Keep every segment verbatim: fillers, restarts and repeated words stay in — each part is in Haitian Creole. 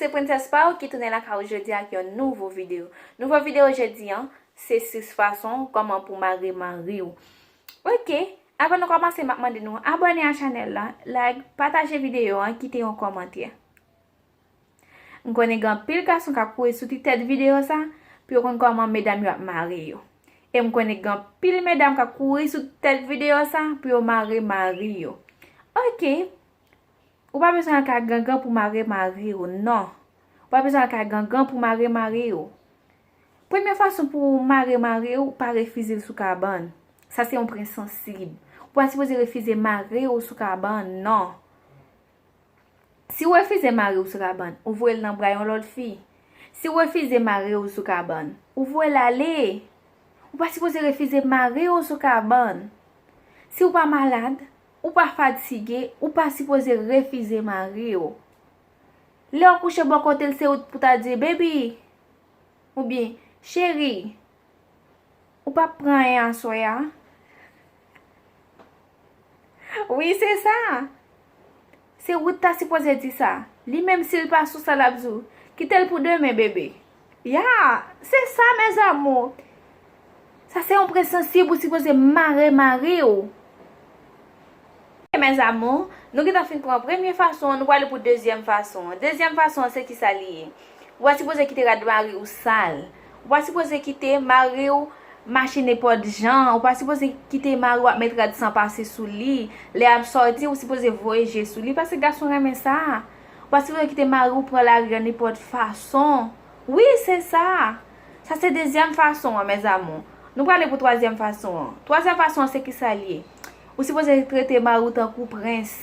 Se Princess Pao ki tounen lakay ou jodi ak yon nouvo videyo. Nouvo videyo jodi an, se sis fason kòman pou mare mari w. Ok, avan nou kòmanse, m ap mande nou abòne a chanèl la, like, pataje videyo an, kite yon kòmantè. M konnen gen anpil gason k ap kouri sou ti tèt videyo sa pou yo konn kòman medam yo ap mare yo. E m konnen gen anpil medam k ap kouri sou tèt videyo sa pou yo mare mari yo. Ok, ou pa bezwen al kay gangan pou mare mari w, non. Ou pa bezwen al kay gangan pou mare mari w. Premye fason pou w mare mari w, pa refize l sou kabann. Sa se yon prens sansib. Ou pa sipoze refize mari w sou kabann, non. Si w refize mari w sou kabann, ou voye l nan bra yon lòt fi. Si w refize mari w sou kabann, ou voye l ale. Ou pa sipoze refize mari w sou kabann. Si w pa malad, ou pa fatige, ou pa sipoze refize mari w. Lè w kouche bò kote l, se ou pou ta di, baby, oubyen, cheri, ou p ap pran anyen aswè a? Wi, se sa. Se ou t ta sipoze di sa. Li menm, si l pa sou sa, l ap di w, kite l pou demen, bebe. Ya, se sa, mes amours. Sa se yon prens sansib, ou sipoze mare mari w. Ok, mes amours, nou gentan fin pran premye fason an, nou prale pou dezyèm fason an. Dezyèm fason an, se kisa li ye? Ou pa sipoze kite rad mari w sal. Ou pa sipoze kite mari w mache nenpòt jan. Ou pa sipoze kite mari w ap met rad san pase sou li. Lè y ap sòti, ou sipoze voye je sou li, paske gason renmen sa. Ou pa sipoze kite mari w pran lari an nenpòt fason. Wi, se sa. Sa se dezyèm fason an, mes amours. Nou prale pou twazyèm fason an. Twazyèm fason an, se kisa l ye? Ou sipoze trete mari w tankou prens.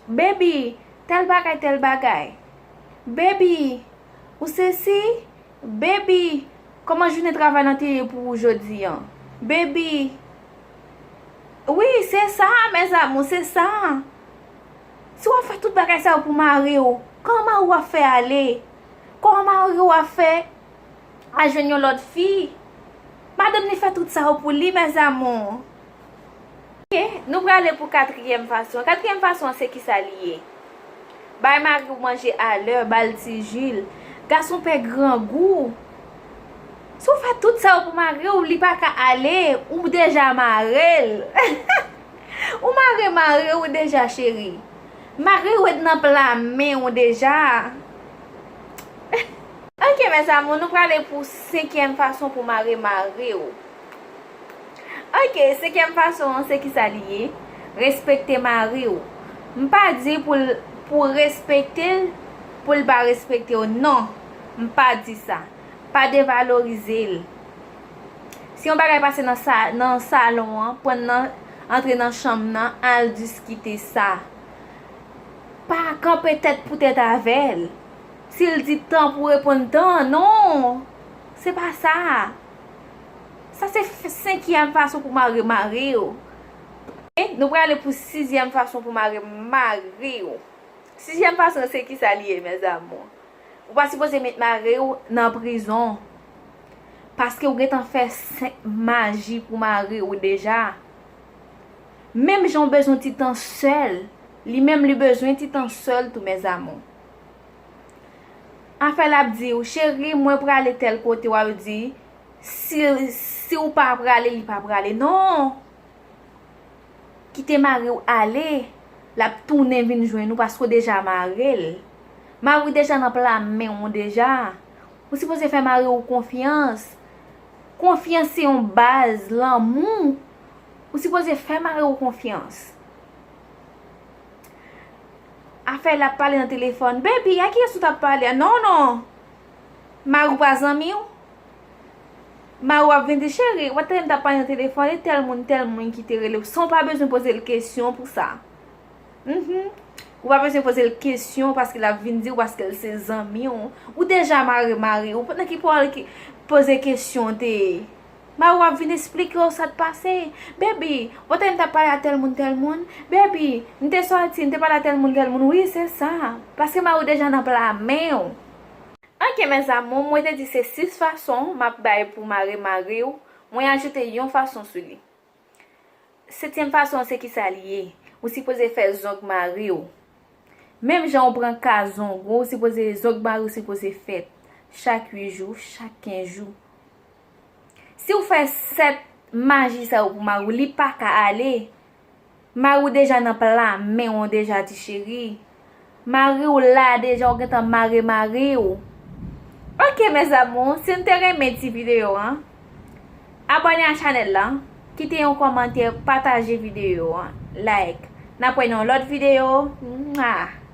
Baby, tèl bagay, tèl bagay. Baby, ou sesi? Baby, kòman jounen travay lan te ye pou ou jodi an? Baby, wi, se sa, mes amours, se sa. Si w ap fè tout bagay sa yo pou mari w, kòman mari w ap fè ale? Kòman mari w ap fè al jwenn yon lòt fi? Madanm li fè tout sa yo pou li, mes amours. Ok, nou prale pou katriyèm fason. Katriyèm fason an, se kisa li ye? Bay mari w manje alè, ba l ti ji l. Gason pè grangou. Si w fè tout sa yo pou mari w, li pa ka ale, ou deja mare l. Ou mare mari w deja, cheri. Mari w ret nan pla men w deja. Ok, mes amours, nou prale pou senkyèm fason pou mare mari w. Ok, senkyèm fason an, se kisa li ye? Respekte mari w. M pa di pou l, pou w respekte l, pou l pa respekte w, non. M pa di sa. Pa devalorize l. Si yon bagay pase nan sa, nan salon an, pran nan, antre nan chanm nan, al diskite sa. Pa kanpe tèt pou tèt avè l. Si l di tan pou reponn tan, non. Se pa sa. Sa se f-, senkyèm fason pou mare mari w. E nou prale pou sizyèm fason pou mare mari w. Sizyèm fason, se kisa li ye, mes amours? Ou pa sipoze met mari w nan prizon. Paske ou gentan fè senk maji pou mari w deja. Menm jan w bezwen ti tan sèl, li menm li bezwen ti tan sèl tou, mes amours. Afè l ap di w, cheri, mwen prale tèl kote, w ap di, si, si w pa prale, li pa prale. Non! Kite mari w ale, l ap tounen vin jwenn ou paske w deja mare l. Mari w deja nan pla men w deja. Ou sipoze fè mari w konfyans. Konfyans se yon baz lanmou. Ou sipoze fè mari w konfyans. Afè l ap pale nan telefòn. Baby, a kiyès ou t ap pale a? Non, non. Mari w pa zanmi w? Mari w ap vin di, cheri, w ap tande m t ap pale nan telefòn, e tèl moun, tèl moun ki te rele w, san w pa bezwen poze l kesyon pou sa. Mhm. Ou pa bezwen poze l kesyon paske l ap vin di w paske l se zanmi w. Ou deja mare mari w. Nan ki pwal ki poze kesyon te ye? Mari w ap vin esplike w sa t pase. Baby, w ap tande m t ap pale a tèl moun, tèl moun? Baby, m te sòti, m te pale a tèl moun, tèl moun. Wi, se sa. Paske mari w deja nan pla men w. Ok, mes amours, mwen te di se sis fason m ap bay pou mare mari w. Mwen ajoute yon fason sou li. Setyèm fason an, se kisa li ye? Ou sipoze fè zong mari w. Menm jan ou pran ka zong ou, ou sipoze, zong mari w sipoze fèt chak uit jou, chak kenz jou. Si w fè sèt maji sa yo pou mari w, li pa ka ale. Mari w deja nan pla men w deja, ti cheri. Mari w la deja, ou gentan mare mari w. Ok, mes amours, si n te renmen ti videyo an, abòne a chanèl la, kite yon kòmantè, pataje videyo an, like. N ap wè nan yon lòt videyo. Mwa!